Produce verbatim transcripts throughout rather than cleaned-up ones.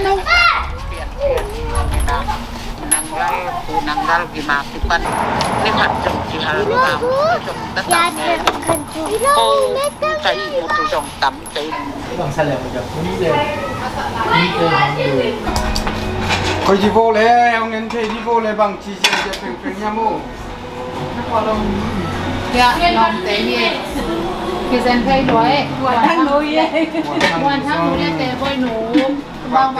Nang lal, ku nang lal, gima kipan. Ni khat zong kihal lo, zong tatang ne. Ko cai mu tu zong tam cai. Koi di bo le, hong en thei di bo le, bang ci sia sia peng peng ya mo. Ya, nong te ye. Kisan thei lo e. Wan thang lo ye. Wan thang lo ye te boi nu. Nang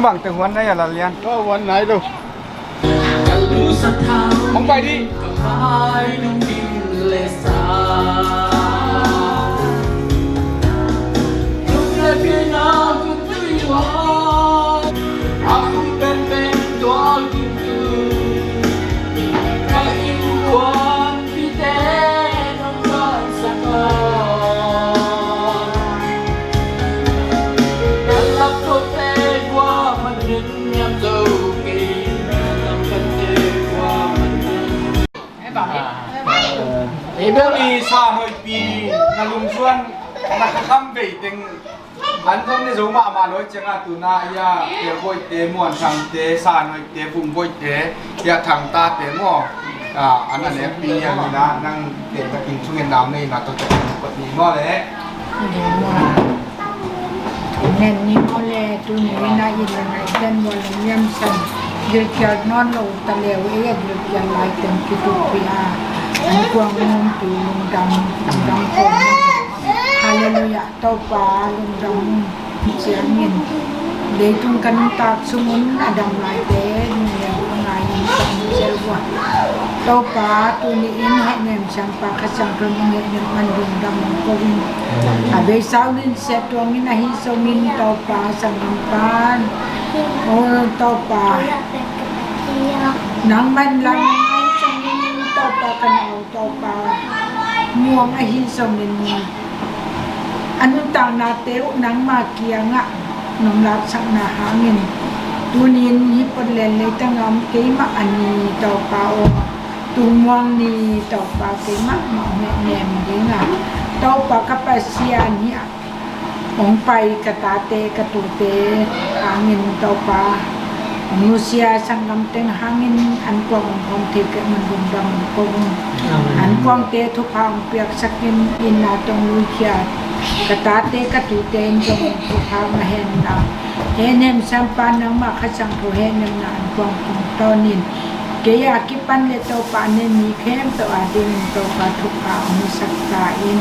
bang te huan nai a la lian. Huan nai lo. Hong pai di. Ei bel i sa hoihpi na lungsuan na khakham vei teng an zong ne zo mahmah lo ciangah tuna ia Pialbawi te, Muan Thang te, Sa Hoih te, Vung Bawi te, ia Thang ta te maw? An a nekpi ia nina nang te takin thungen nam nei na to takin pat ni maw le. Nen ni maw le, tuni in a inn le ngaihten maw le niamsan gilkial nawn lo ta leu ei a gilkial lai teng kitupi a an kuang nungpi lungdam, lungdam ko. Halleluiah. Topa lungdam ciangin leitung kan tak sungun a dam laite nung leu a ngai in kan zel ua. Topa tuni in hehnem siampa Kha Siangtho nung hehnem man lungdam ko in. A beisa ulin sia tuangin ahi zongin Topa sanggam pan. O Topa nang man lam ahi zongin Topa kan au Topa muang ahi zongin a nuntaknate uh nangma kiangah nong laksakna hangin tunin hi pot len leitangam keimah a ni Topa aw, tungmuang ni Topa keimah mah hong hehnem dinga Topa ka Pasian hi a hong pai ka tate ka tute hangin Topa hong nusia sanggam teng hangin an kuang hong khawm thei kei man lungdam ko ung. An kuangte thupha hong piaksakin inn a tong luikhia ka tate ka tute in zong thupha hong a henna hehnem siampa nangmah Kha Siangtho hehnemna an kuang tungtawnin kei a kipan le Topa a nen mi khempeuh a dingin Topa thupha hong hisak ta in.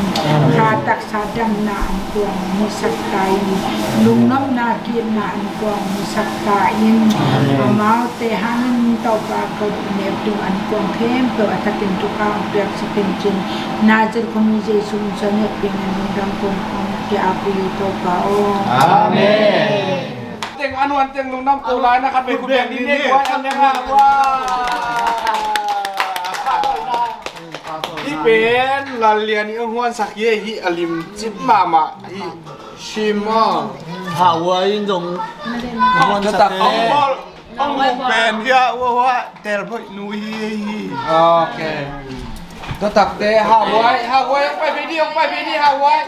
Kha taksa damna an kuang hong hisak ta in. Lungnopna kipna an kuang hong hisak ta in. Amaute hangin Topa ko neu tung an kuang khempeuh a thakin thupha hong piaksak in cin. Nazareth khomi Jesu min suang hehpih in lungdam kong hong kia a pui Topa aw. Amen. Teng a nuan teng lungdam ko lai na khat vei khut beng ni ne kuai an ne nga kuai. Hih pen Lal Lian i hong huansak hi, hih a limcip mahmah hih. Sim aw. Hauai in zong huansak hi. Hong buk pen hia ua hua tel boih nu hi hi. Ok. Tua takte Hauai, Hauai hong pai ve ni, hong pai ve ni Hauai.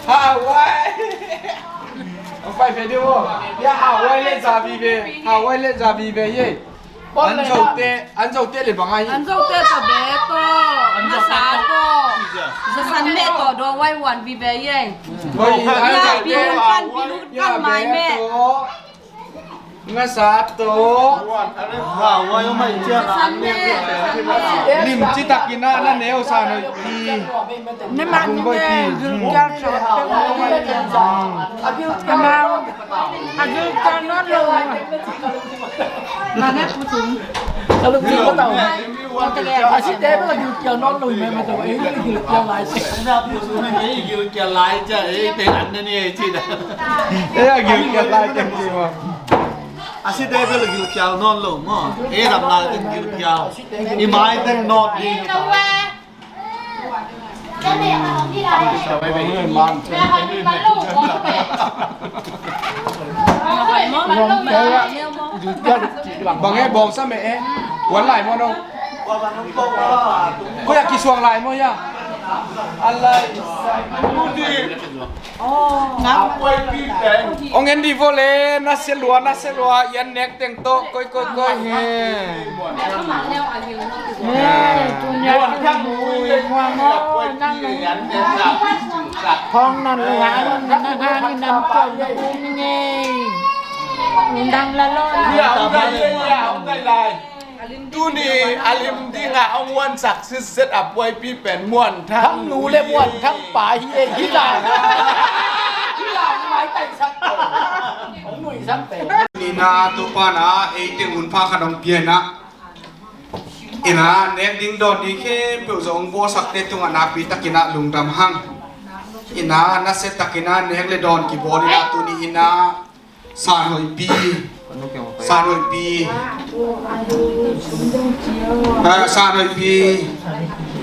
Hauai. Hong pai ve ni aw. Hia Hauai le za vive, Hauai le za vive ye. An zote, an zote le bang a hi. An zote ta be to. An zote ta be to. Za san be to do wai wan vive ye. Oi, an zote. Kan mai me. Ngasa to. Hauai mai cia. Limci takin a na neu sa noi pi. Ne man ne gilkial sa. Amau a gilkial non lo. Mane putung. Kalau gilkial tahu. A site bel a gilkial nawn lo hi mah, mah tawh ei gilkial lai. Ei gilkial lai cia, ei teng an na ni ei ci da. Ei a gilkial lai teng ci maw. A site bel a gilkial nawn lo maw. Ei ram lai teng gilkial. I mai teng nawt ding. Bang e, bawngsa meh e. Kuan lai maw no? Koi a kisuang lai maw hia? A lai. Ong en di vo le, na se lua, na se lua, i an nek teng tawh, koi, koi, koi he. Hong non lua, non hang in an kuan na um ngei. Undang la lo. Tuni a lim dinga ong wansak sitset a buaipi pen Muan Thang nu le Muan Thang pa hi ei, hi lai. Hi lai, mai tai sak to. Ong nui sak te. Ni na tu pa na ei teng hun pha khat ong pia na. Ina nek ding dawn ding khempeuh zong bawlsakte tungah nakpi takin a lungdam hang. Ina nasia takin a nek le dawn kibawl ina tuni ina San Hoihpi, San Hoihpi, ah, San Hoihpi,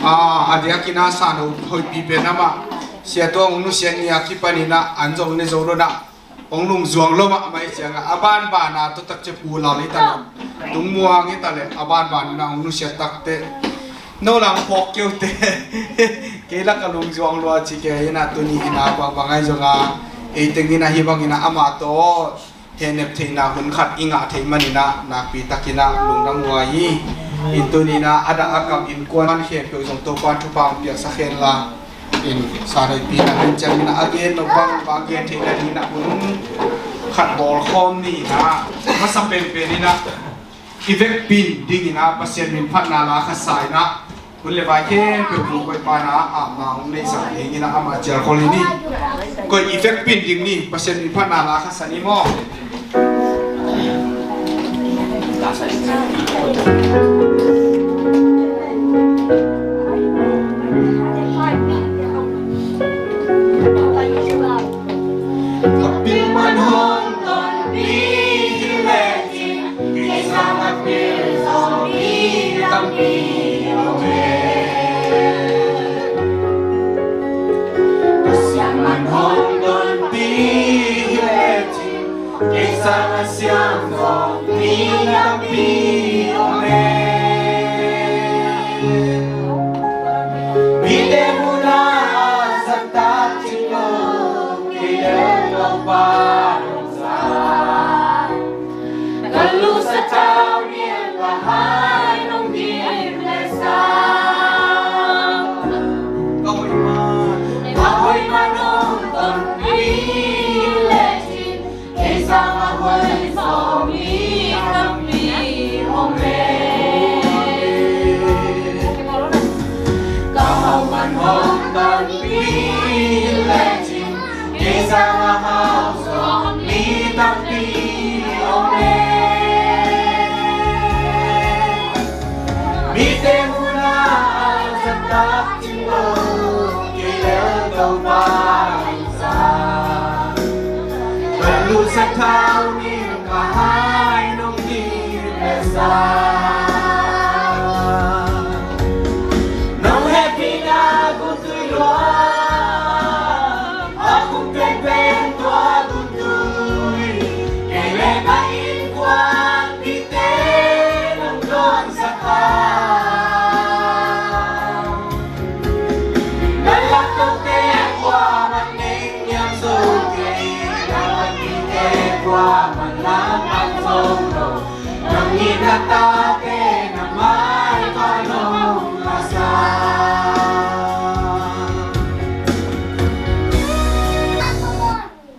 ah, a diakin a San Hoihpi pen amah Sia Tuang hong nusiat ni a kipan ina an zong ne zo lo na hong lungzuang lo mahmah i cianga a banbana tawh takcia Pu Lal hi ta le, Tung Muang hi ta le, a banban ina hong nusiat takte no lam phawk keu te. Kei lak a lungzuang lua ci kei ina tuni ina bangbang ai zonga ei teng ina hi bang ina amah tawh hehnep theihna hun khat i ngah theih man ina nakpi takin a lungdam lua hi. In tuni ina a dah a kam innkuan khempeuh zong Topan thupha hong piaksak hen la. In San Hoihpi na hun ciang ina a gen lo bang bang gen theihna ding ina hun khat bawlkhawm ni ina masa penpen ina i vekpi in ding ina Pasian min phatna la khat sa ina hun le vai khempeuh hong koih pa na a ma hong neihsak ding ina amah cial khol hi ni. Koih i vekpi in ding ni Pasian min phatna la khat sa ni maw? A pil man hong tonpi hi lecin, kei sang a pil Zomi tampi om e. Pasian man hong tonpi hi lecin, kei sang a siam Zomi tampi om e. Mite muna a zat tak cing lo, kei le Topa nong sa. Ka lusa tau nial ka hai nong dim le sa. Ka hoih man, ka hoih man nong tonpi le cin, kei sang a hoih Zomi tampi om e. Ka hau man hong tonpi le cin, kei sang a hau Zomi tampi om e. Mite muna a zat tak cing lo, kei le Topa nong sa. Ka lusa tau nial ka hai nong dim le sa. Nong hehpihna gun tui lua, a kum penpen tua gun tui. Kei le ka innkuanpihte nong dawnsak a. Na lak tote kuaman neng niam zo kei, na lak tote kuaman lam pang zo lo. Nang in na tate na mai ka nong la sa.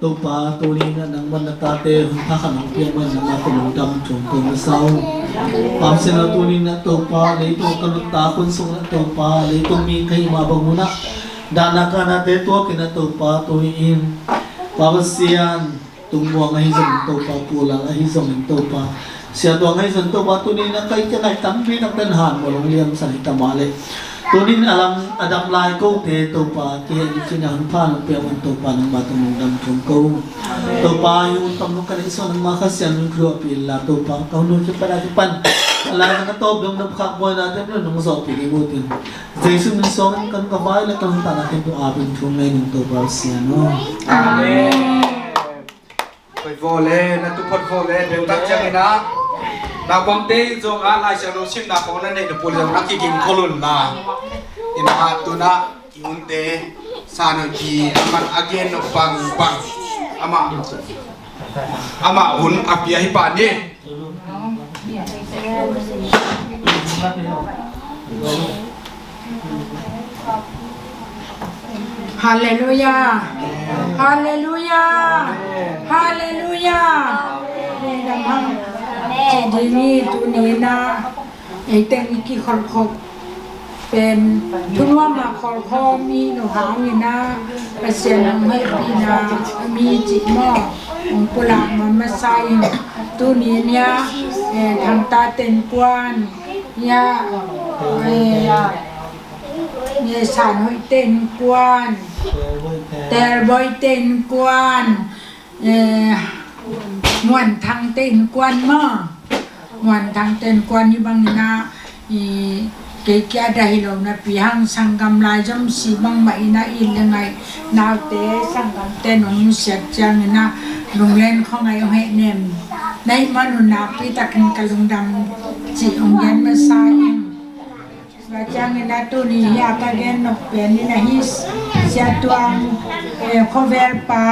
Topa, tuni in ah nangman na tate hun pha khat nong piak man nangmah tawh lungdam thu kong ko masa uh. Pasian aw, tuni in ah Topa, leitung ka nuntak hun sung in ah Topa, leitung mi ka hih mah bang un ah dahna kahnate tuak in ah Topa, tuni in Pa Pasian, Tung Muang ahi zongin Topa, Pu Lal ahi zongin Topa, Sia Tuang ahi zongin Topa, tuni in ah ka i kiangah tampi takte na hanmual hong liamsak hi ta mah leh, tuni in a lam a dam lai kote Topa, kihel cin a hun pha nong piak man Topa, nangmah tawh lungdam thu kong ko. Topa, hih hun tam nong ka neih suah nangmah Kha Siangtho in khuapih inla Topa, ka hun uh kipat a kipan a lai na ka tawp dong na khak buaina te nong zawhpih ding uh tin, Jesu min suangin ka hun ka vai le ka nuntakna khempeuh ap in thu ngai ning Topa Pasian aw. Amen. Vawh le na tu phot vawh le bel tak ciangin ah, naupangte zong ah Lai Siangtho simna khong na neih na pul zong na kiging khol un la. Ina ah tu-in ah i unte San Hoih Pi amah a gen nop bangbang amah, amah hun a pia hi pah ni. Halleluia. Halleluia. Halleluia. Amen. Ci ding hi. Tuni-in ah ei teng i kikholhkhop pen, thu nuam a kholhkhop i hih hangin ah Pasian hong hehpihna a mi cih maw, hong pulak masa in, tuni-in ah, eh, Thangtate innkuan, ya, eh, San Hoihte innkuan, Teelboite innkuan, eh, Muanthangte innkuan maw. Muanthangte innkuan hi bangin ah, i, kei kia dah hi lo napi hang sanggam lai zom si bangmah in ah it le ngaih naute sanggamte nong nusiat ciangin ah lunglen khuangaih hong hehnem na hih man un nakpi takin ka lungdam cih hong gen masa ing. Tua ciangin ah tuni hi a ka gen nop pen in ah hih Sia Tuang, eh, khuavelpa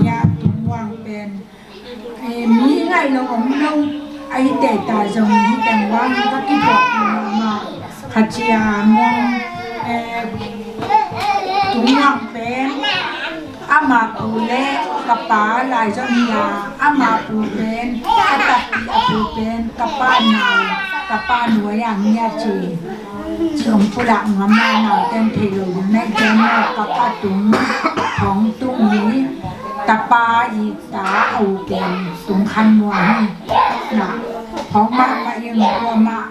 hi a, Tung Muang pen, eh, mi ngaih lo om lo a hi teh ta zong hi teng bang ka kituak mahmah. Khacia Muang, eh, Tung Muang pen ama pu le ka pa lai zong hi a, ama pu pen, a takpi a pu pen ka pa nau, ka pa nuai a ngia ci, ci hong pulak nuam na, naute'n thei lo ding na hi ciang maw, ka pa Tung, Thawng Tung hi, tapa i ta a u pen Tung Khan Muang hi. Na, phawk mahmah ing, tua mah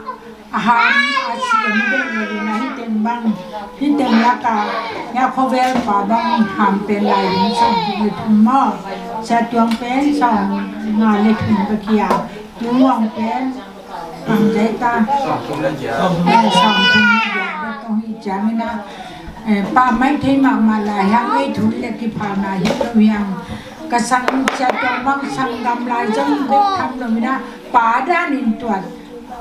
a ham a siam deuh lo ding a, hih teng bang, hih teng lak ah hia khuavelpa bang ham pen lai ding sawmguk le thum maw, Sia Tuang pen sawmnga le thum ka kia, Tung Muang pen bang zai ta, eh, sawmthum le giat bek kong hih ciangin ah, eh, pammaih thei mahmah lai hiang, ei thu le kiphalna hi lo hiang, ka sang Sia Tuang bang sanggam lai zong bek tham lo in ah, pa danin tuat,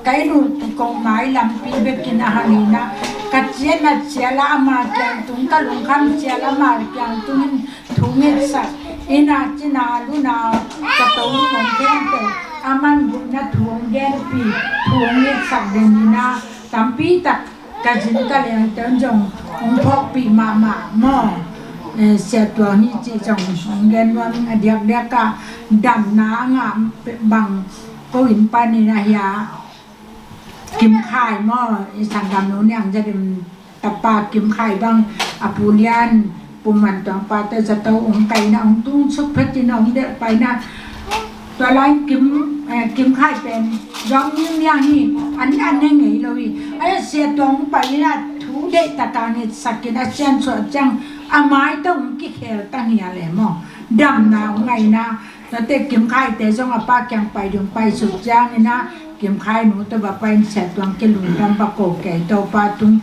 ka inn uh kong mai lampi bekin a hang in ah, ka ciah nat cial a ama kiang tung, ka lungkham cial a ama kiang tung in thu ngetsak, inn a cina luna ka to lungkham khempeuh a man gupna thu hong genpih, thu hong ngetsak den in ah, tampi tak ka zin ka lengte un zong hong phawkpih mahmah maw. Eh, Sia Tuang hi cih zong hong gen nuam ing. A diakdiak ah damna a ngah bang ko inn panin ah hia Kim Khai maw, i sanggam nu Niang Za Dim tapa Kim Khai bang, a pu lian Pu Man Tuang pate zato hong kai in ah, hong tung suk phet in ah, hong delh pai in ah, tua lai Kim, eh, Kim Khai pen Zong Ning Niang hi, an an ne ngei lo hi. A Sia Tuang hong pai in ah, thu deihtak a ngetsak in a siansuah ciang a mai tawh hong kikhel ta ngial e maw. Damna hong ngah in ah, tuate Kim Khaite zong a pa kiang pai ding paisuk ciangin ah, Kim Khai nu tawh va pai in Sia Tuang kilungdam va ko kei, Topa tung,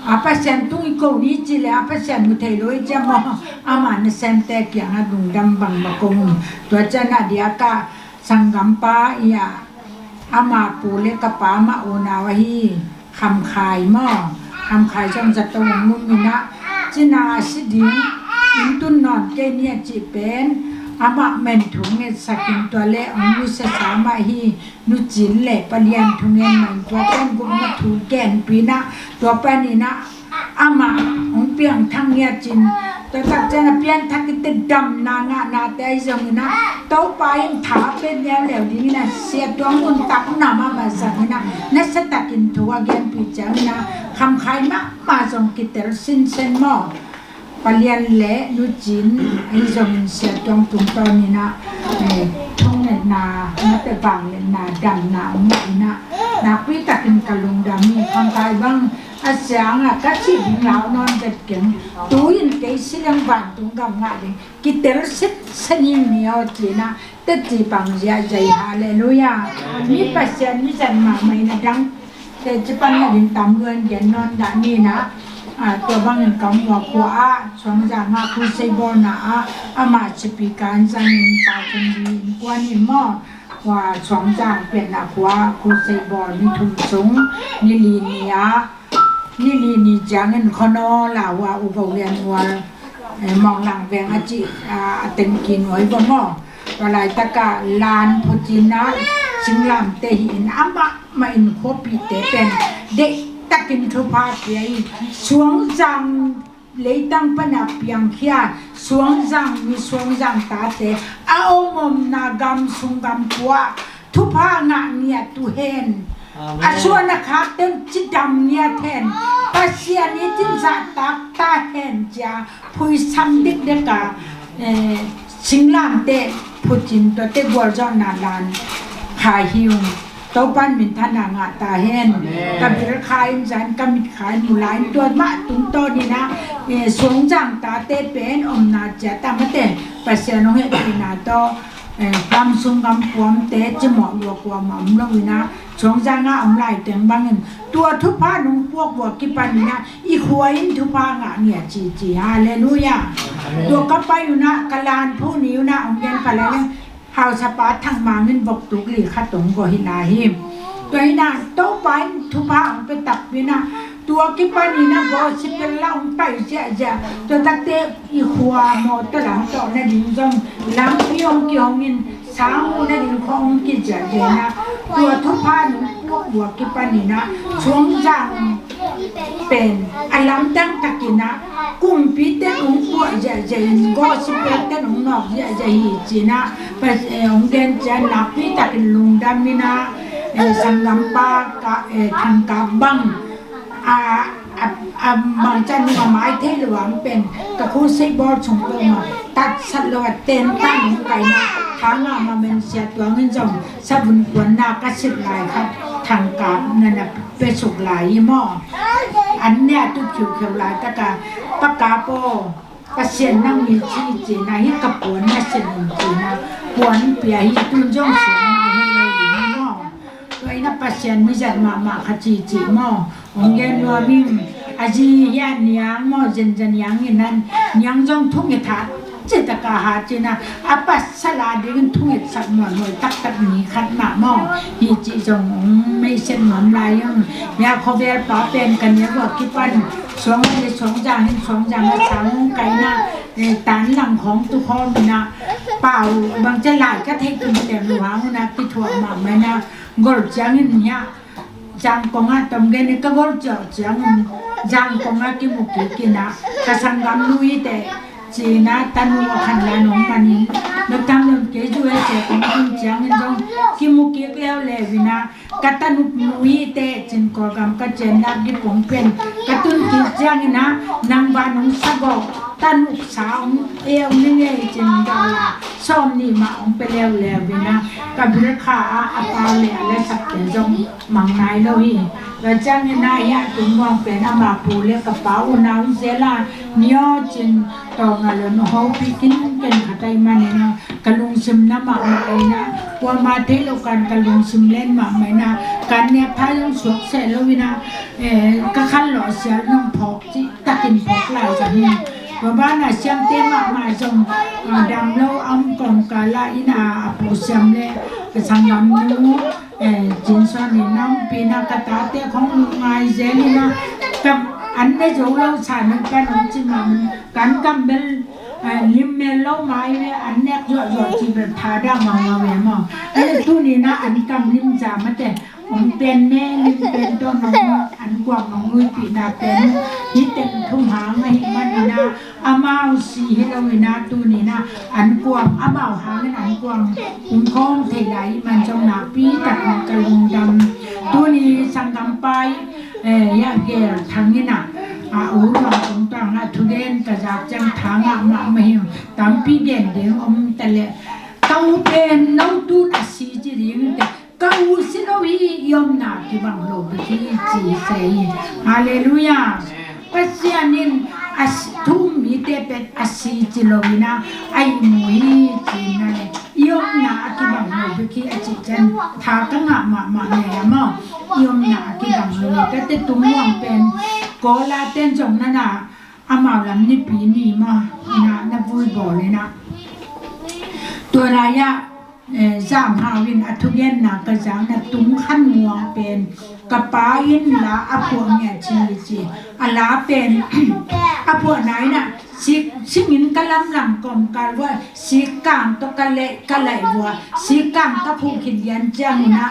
a Pasian tung i ko ni ci leh a Pasian mu thei lo i ciang maw, ama nasemte kiangah lungdam bang va ko un. Tua ciang a diakah sanggampa i a, ama pu le ka pa amah unau ahi Kham Khai maw, Kham Khai zong zato hong nung in ah, cina a si ding, inn tun nawn kei ni a cih pen, amah men thu ngetsak in, tua le hong nusiasa amah hi. Nu Cin le Pa Lian thu ngen mah in, tua pen gupna thu genpih in ah, tua panin ah amah hong piangthak ngiat cin, tua tak ciang a pianthak i te damna ngahnate ahi zongin ah, Topa in tha a pia leuleu dingin ah, Sia Tuang nuntakna mahmah zangin ah, nasiatakin thu a genpih ciangin ah, Kham Khai mahmah zong kitel sinsen maw. Pa Lian le Nu Cin ahi zongin Sia Tuang tungtawnin ah, eh, thungetna, mate vangliatna, damna hong ngah in ah, nakpi takin ka lungdam hi. Kham Khai bang a siang ah ka sih ding lau nawn vet keng. Tu-in kei si leng vantung gam ngah ding, kitel sitset ing ni aw ci-in ah, teci pang ziahziah hi. Halleluiah. Mi Pasian mizat mahmah in a dang teci pan ngah ding tam lua in gen nawn dah ni in ah, Ah, tua bangin ka om uh a, khua ah Suangzang ah crusade bawlna ah amah speaker in zangin Pa Cin Li in kuan in maw, khua Suangzang pianna khua crusade bawl ni thum sung ni li ni ah, ni li ni ciangin Khonol ah U Go Lian Mual, eh, Mawnglang veng a cih, ah, a tengki nuai bawm aw. Tua laitakah lan phucin ah singlamteh hi in amah mah in khuapihte pen deihtakin thupha pia hi. Suangzang leitang pana piangkhia Suangzang mi Suangzang tate a om omna gam sung gam pua thupha ngah ngiat uh hen. Amen. A suan a khakte cidam ngiat hen. Pasian i cin zahtak ta hen cia phuisam dikdek a, eh, singlamteh phucin tuate gualzawhna lan khai hi ung. Topan minthanna ngah ta hen. Amen. Ka bil kha in zan ka mit kha in mu lai in tua mah tungtawn in ah, eh, Suangzang tate pen omna ciat a mate Pasian hong hehpihna tawh, eh, gam sung gam puamte cimawh lua kuamah om lo in ah Suangzang ah om lai teng bangin tua thupha nong puak uh a kipan in ah i khua in thupha ngah ngiat cici. Halleluiah. Amen. Tua ka pai un ah ka lan phu ni un ah hong gen pha lai leng hausapa Thang Mang in vok tuk li khat hong gawh hi lai hi. Tua in ah Topa in thupha hong pia takpi in ah tua kipan in ah gospel la hong pai ziahziah. Tua takte i khua mawtaw lam tawh nading zong lampi hong kihong in sang uh nading khua hong kiziahziah in ah tua thupha nong puak uh a kipan in ah Suangzang pen a lamdang takin ah kumpi ten hong puah ziahziah in gospel ten hong nawk ziahziah hi ci in ah, eh, hong gen ciang nakpi takin lungdam in ah, eh, sanggampa ka, eh, Thang Kap bang, a, a, a bangca nung a mai thei lo a hong pen ka crusade bawl sung peuhmah tatsat lo a tentan hong kaina Thang Kap ma men sia tuangin zong sabun kuanna ka sip lai khat Thang Kap na na pe suk lai hi maw. An ne a tut khiukheu lai taka Pa Kap aw, Pasian nang mi ci ci na hi ka puan na sin in ci na puan pia hi tun zong sian na hi lo hi maw. Tua in ah Pasian mizat mahmah kha ci ci maw. Hong gen nuam ing a zi hi a niang maw zenzen niang in nan niang zong thung i that citaka ha cina a pasal a dingin thungetsak muanhuai taktak ni khat mah maw. Hi cih zong hong meisen nuam lai ung. Hia khuavel pa pen ka nia vua kipan Suangzang hi Suangzang hin Suangzang a sang hong kaina, eh, tan lang khawng tu khawm ina pau bangcia lai ka theih tung lem lu hang una kithuah mahmah ina gol ciangin hia Zangkong ah tom gen i ka gol ciau ciangin Zangkong ah kimu kik ina ka sanggam lui te cina tanu a khan la nong manin na tam lon kei zu e se kong tun ciangin zong kimu kik leuleu ina ka tanuk nu hi te cin Kawlgam ka cen lak di pong pen ka tun kik ciangin ah nang ba nong sagawk tanuk sa ong eu ni ngei cin dala sawm nih mah ong pe leuleu ina ka bil kha ah a pau le a la sakte zong mang nai lo hi. Tua ciangin ah hia tun muang pen ama pu le ka pau unau zela nio cin tawng a lon hopih kin ken khat ai manin ah ka lungsim na mahmah ina kuama thei lo kan ka lungsim len mahmah ina kan nek thai zong suak seh lo ina, eh, ka khan lawh sial nong phawk cih takin phawk lai zong hi. Tua bana siamte mahmah zong, ah, dam lo a om kawmkal ah ina a pu siam le ka sanggam nu, eh, Cin Suan in na ompina ka tate khong lungngai zel ina ka an ne zo lo sa nang kan om ci mahmah kan kam bel, eh, lim mel lo mai ve an nek zuahzuah ci bel tha dah mahmah ve maw. An tuni na an kam lim za mate ong pen ne lim pen tawh nong an kuang nong luipihna pen hi teng thum hang ahi man ina amau si hi lo ina tuni na an kuang amau hangin an kuang ung khawm thei lai hi man zong nakpi takin ka lungdam. Tuni sanggam pai, eh, ya gel thang ina a u luang tung tang a thugen ka zak ciang tha ngah mahmah hi. Tampi gen ding om ta le ka u pen no tun a si ci ding te ka u si lo hi i omna kibang lo bek hi ci se hi. Halleluiah. Pasian in a si, thu um mite pen a si ci lo ina a i mu hi ci na le i omna a kibang lo bek hi a ci cian tha ka ngah mahmah ngai a maw. I omna a kibang lo hi tate tung muang pen Kawl a ten zong na na, amau lam Nipi ni maw, na, na vui bawl in ah. Tua lai-ah, eh, Zam Hau in a thugenna ka zak na, Tung Khan Muang pen ka pa in la a phuah nge ci ci. A la pen a phuahna in ah, sik, singin ka lamlam kawmkal vua, sikkang tawh ka laih, ka laih vua, sikkang ka phuh khit lian ciangin ah,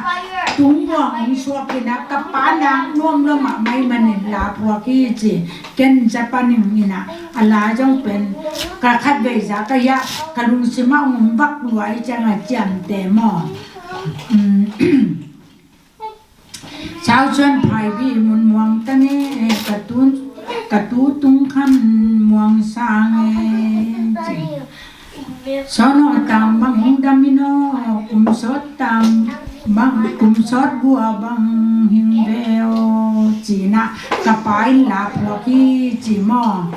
Tung Muang hong suak in ah, ka pa nak nuam lua mahmah ahih manin la phuak hi ci. Ken Japan in ah, a la zong pen ka khatvei za ka hia, ka lungsim ah hong vak lua ahih ciangin ciamteh maw. Um, Sau Suan Phai Bi Mun Muang Tang e, ka tu, ka tu Tung Khan Muang Sang e, ci. Sawt nawh tang bang hing dam in aw, kum sawt tang bang, kum sawt gua bang hing ve aw, ci-in ah ka pa in la phuak hi ci maw.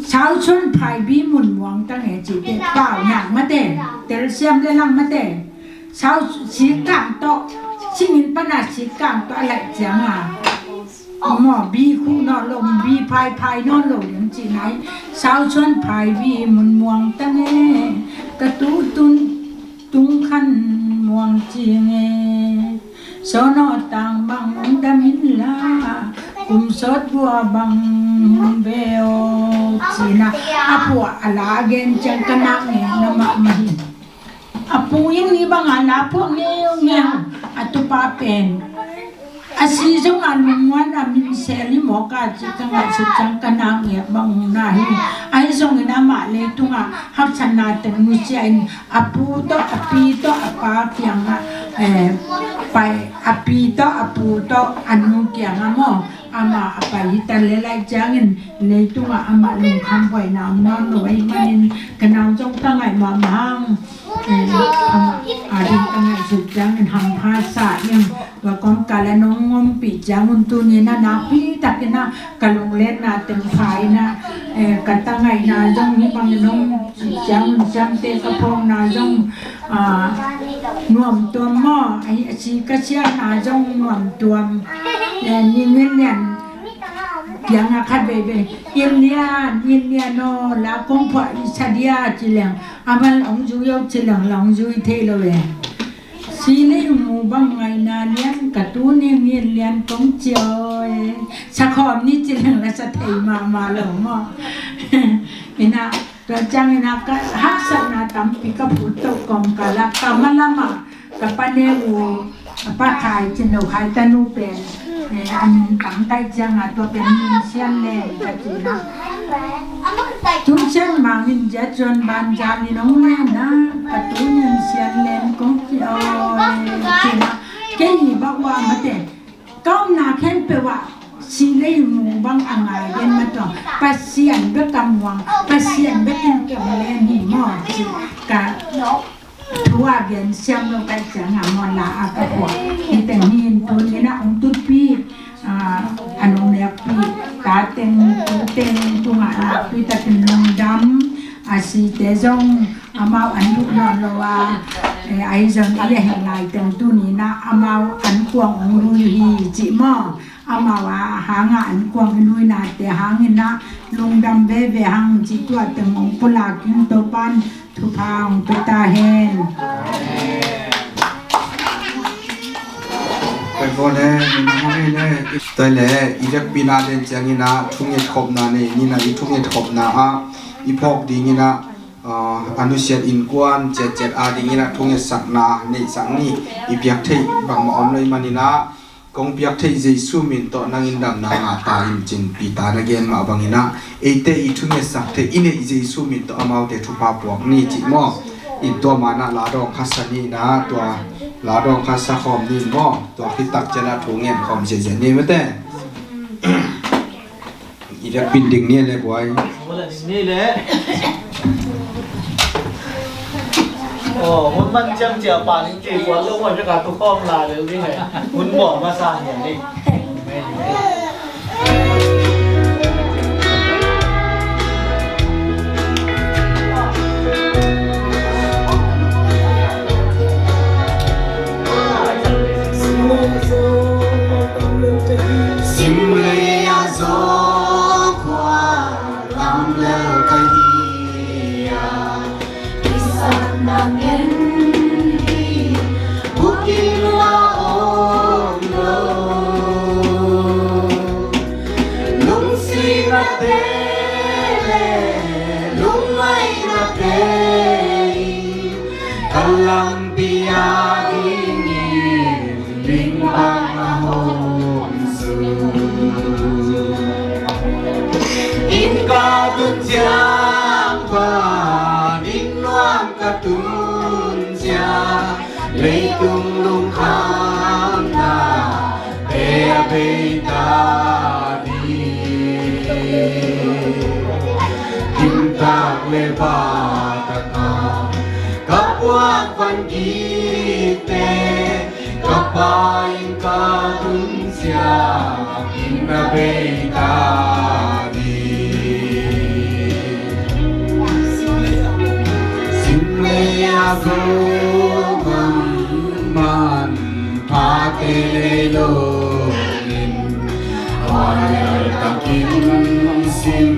Sau Suan Phai Bi Mun Muang Tang e, ci te pau nak mate, telsiam le lang mate. Sau sikkang tawh, singin pan a sikkang tawh a laih ciang a, maw, bi khuh nawn lo, bi phaiphai nawn lo ding ci nai. Sau Suan Phai Bi Mun Muang Tang e, ka tu Tun, Tung Khan Muang Cing e. Sawt nawh tang bang hing dam in la, kum sawt gua bang hing ve aw, ci-in ah a phuah a la a gen ciang ka nak nge na mahmah hi. A pu in ni bang a la phuak ngeungeu, a tupa pen. A si zong a lungmuan a min sel hi mawk a ci ka ngaihsut ciang ka nak nge bang na hi. Ahi zongin amah leitung ah haksatna teng nusia in a pu tawh, a pi tawh, a pa kiangah, eh, pai, a pi tawh, a pu tawh, a nu kiangah maw, amah a pai hi ta leh, lai ciangin leitung ah amah lungkham buaina om nawn lo ahih manin, ka nau zong ka ngaih mahmah hang. Eh, amah a ding ka ngaihsut ciangin hampha sa ing. Tua kawmkal ah nong ompih ciangun tuni-in ah nakpi takin ah ka lunglenna teng pha in ah, eh, ka tangaihna zong hih bangin nong cih ciangun siamte ka phawkna zong, ah, nuamtuam maw, a si ka siatna zong nuamtuam. Eh, Ni Ngen Lian kiangah khat veivei, Ngen Lian, Ngen Lian aw, la kong phuah i sa dia ci leng, a bang hong zui aw ci leng la hong zui thei lo e. Si lei mu bang ngaihna lian, ka tu Ni Ngen Lian kong ci aw e. Sa khawm ni ci leng la sa thei mahmah lo maw. Ina, tua ciangin ah ka haksatna tampi ka phut toh kawmkal ah ka malam ah ka pa ne uh, a pa Khai Cin Lo Khai tanu pen, eh, a min tangtaih ciangin tua pen Ning Sian Len ka ci na. Tung Sian Mang in zia cuan banzan in hong len na, ka tu Ning Sian Len kong ci aw e, ci na. Kei hi bak ua mate, ka omna khempeuh ah si lei mu bang a ngai den mah tawh, Pasian bek a muang, Pasian bek in kong len hi maw, ci ka thu a gen siam lo ka hih ciangin ah maw, la a ka phuah. Hi teng hi in tuni-in ah hong tutpih, ah, a nong nekpih ta teng, tu teng tungah nakpi takin lungdam. A site zong amau an duh nawn lo a, eh, ahi zong i a hih lai teng tuni-in ah amau an kuang hong lui hi cih maw. Amau a hangah an kuang i luinate hangin ah lungdam veve hang cih tua teng hong pulak ing. Topa'n thupha hong pia ta hen. Tua le, i vekpi-in ah den ciangin ah thungetkhopna nei ni, i thungetkhopna ah i phawk dingin ah, ah, a nusiat innkuan ciatciat a dingin ah thungetsakna neihsak ni. I piak theih bangmah om lo ahih manin ah, kong piak theih Jesu min tawh nang in damna ngah ta in, ci-in Peter na gen mah bangin ah, eite i thungetsak theih i neih Jesu min tawh amaute thupha puak ni cih maw. In tua ma-in ah la dawng khat sa ni in ah, tua la dawng khat sa khawm ni maw. Tua khit tak ciangin ah thungen khawm ziahziah ni mate. I vekpi-in ding ni le buai. Ni le. Oh, hun man ciang cia pa ning ci kuan lo, wan ka tu khawm la le ni he. Hun bawh masa hi ni. Sim lei a zo Te le lungmaina te in ka lampi a dingin ling bang a hong su. Inn ka tun ciang pan inn nuam ka tun ciang leitung lungkhamna te a bei ta ding. Gimtak le pha taka ka puak van kikte ka Pa inn ka tun ciang inn a bei ta ding. Sim lei a zo man man phate lei lo in, a lian takin sim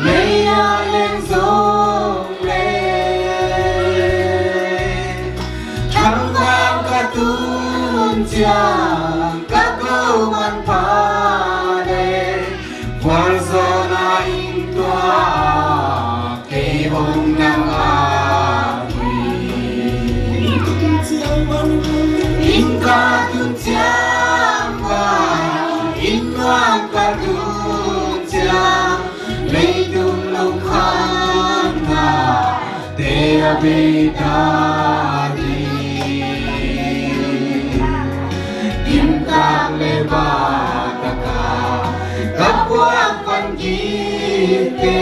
lei a leng zong le, thangvang ka tun ciang ka ko man pha le, vualzawlna inn tua kei hong nang a inn ka tun ciang pan inn nuam ka tun ciang leitung lungkhamna te a bei ta ding. Gimtak le pha taka ka puak van kikte